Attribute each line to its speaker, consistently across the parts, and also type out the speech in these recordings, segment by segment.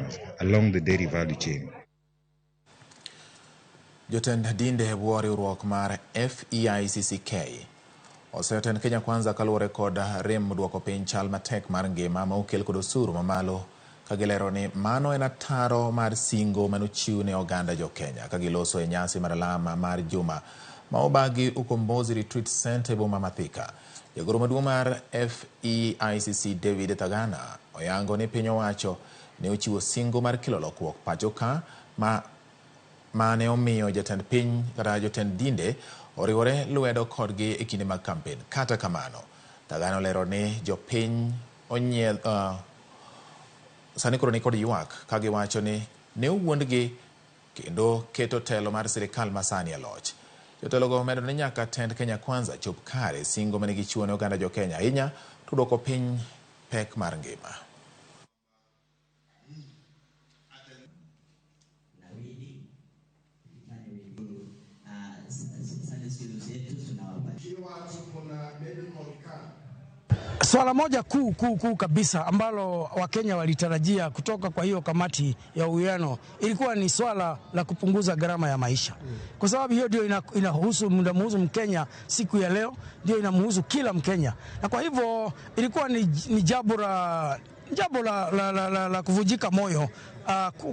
Speaker 1: farmers along the dairy value chain.
Speaker 2: Jotend dinde e bwo riwruok mar FEICCK oseyo tend Kenya Kwanza kaluwore kod rem duoko piny chal matek mar ngima ma okel kod osuru mamalo ka gilero ni mano en ataro mar singo manochiw ne oganda jo Kenya ka giloso e nyasi mar alama mar juma ma obagi Ukombozi Retreat Center e boma ma Thika. Jagoro maduong' mar FEICC David Thagana oyango ni piny owacho ne ochiwo singo mar kelo lokruok pacho ka ma mane omiyo jatend piny kata jotend dinde oriwore lwedo kodgi e kinde mag kampen. Kata kamano, Thagana olero ni jopiny onyiel, sani koro nikod ywak ka giwacho ni ne owuondgi kendo keto telo mar sirikal masani e loch. Jotelogo omedo ni nyaka tend Kenya Kwanza chop kare singo mane gichiwo ne oganda jo Kenya ahinya to duoko piny pek mar ngima.
Speaker 3: Swala moja kuu kuu kuu kabisa ambalo Wakenya walitarajia kutoka kwa hiyo kamati ya uwiano ilikuwa ni swala la kupunguza gharama ya maisha, kwa sababu hiyo ndio inahusu inamuhusu Mkenya siku ya leo, ndio inamhusu kila Mkenya, na kwa hivyo ilikuwa ni jambo la kuvunjika moyo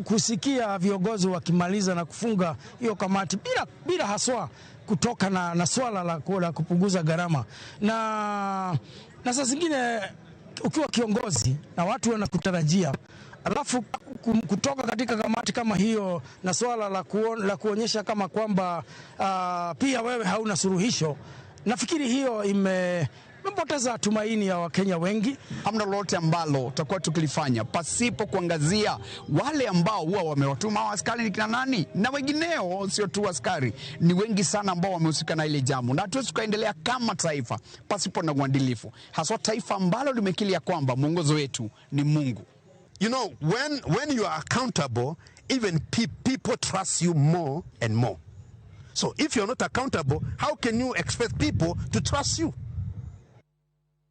Speaker 3: kusikia viongozi wakimaliza na kufunga hiyo kamati bila haswa kutoka na swala la kupunguza gharama na saa zingine ukiwa kiongozi na watu wanakutarajia, alafu kutoka katika kamati kama hiyo na swala la kuonyesha kama kwamba pia wewe hauna suluhisho, nafikiri hiyo imepoteza tumaini ya Wakenya wengi.
Speaker 4: Hamna lolote ambalo tutakuwa tukilifanya pasipo kuangazia wale ambao huwa wamewatuma hao askari ni kina nani na wengineo, sio tu askari, ni wengi sana ambao wamehusika na ile jambo, na hatuwezi tukaendelea kama taifa pasipo na uadilifu, haswa taifa ambalo limekiri ya kwamba mwongozo wetu ni Mungu.
Speaker 5: When you are accountable, even people trust you more and more. So if you're not accountable, how can you expect people to trust you?